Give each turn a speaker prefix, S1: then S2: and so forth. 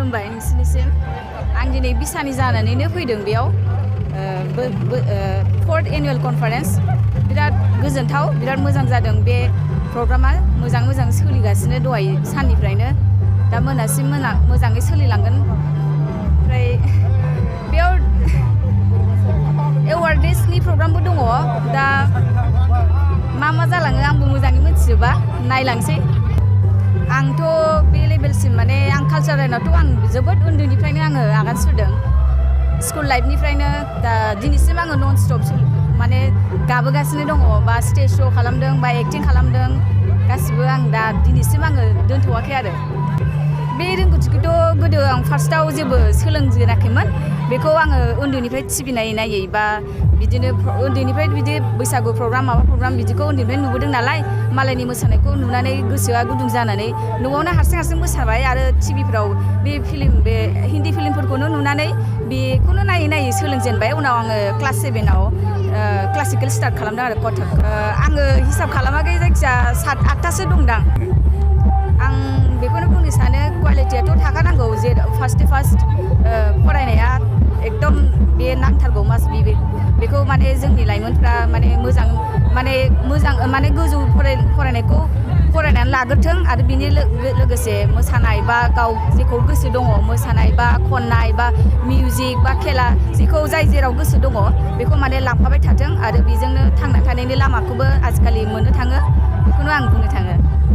S1: खुलुमबाय नोंसिनिसिम आं दिनै बिसानि जानानैनो फैदों बेयाव 4th एनुवेल कनफारेन्स बिराद गोजोनथाव बिराद मोजां जादों बे प्रग्रामा मोजां सोलिगासिनो दहाय साननिफ्रायनो दा मोनासिम मोजाङै सोलिलांगोन ओमफ्राय बेयाव एवारनेसनि प्रग्रामबो दङ दा मा जालाङो आंबो मोजाङै मिथिजोबा नायलांसै आंथ' बे लेभेलसिम माने आं कालचारेलावथ' आं जोबोद उन्दैनिफ्रायनो आङो आगान सुरदों स्कुल लाइफनिफ्रायनो दा दिनैसिम आङो नन स्टप माने गाबोगासिनो दङ बा स्टेज श' खालामदों बा एक्टिं खालामदों गासिबो आं दा दिनैसिम आङो दोनथ'वाखै आरो बे रोंगौथिखौथ' गोदो आं फार्स्टआव जेबो सोलोंजेनाखैमोन बेखौ आङो उन्दैनिफ्राय टिभि नायै बा बिदिनो उन्दैनिफ्राय बिदि बैसागु प्रग्राम माबा प्रग्राम बिदिखौ उन्दैनिफ्राय नुबोदों नालाय मालायनि मोसानायखौ नुनानै गोसोआ गुदुं जानानै न'आवनो हारसिं मोसाबाय आरो टिभिफ्राव बे हिन्दी फिल्मफोरखौनो नुनानै बेखौनो नायै सोलोंजेनबाय उनाव आङो क्लास 7आव क्लासिकेल स्टार्ट खालामदों आरो कथक आङो हिसाब खालामाखै जायखिजाया 7-8थासो दंदां आं बेखौनो बुंनो सानो क्वालिटियाथ' थाखानांगौ जे फार्स्ट फरायनाया एकदम बे नांथारगौ मास बेखौ माने जोंनि लाइमोनफ्रा माने मोजां माने गोजौ फरायनायखौ फरायनानै लाग्रोथों आरो बिनि लोगोसे मोसानाय बा गाव जेखौ गोसो दङ मोसानाय बा खननाय बा मिउजिक बा खेला जेखौ जाय जेराव गोसो दङ बेखौ माने लांफाबाय थाथों आरो बेजोंनो थांना थानायनि लामाखौबो आजिखालि मोननो थाङो बेखौनो आं बुंनो थाङो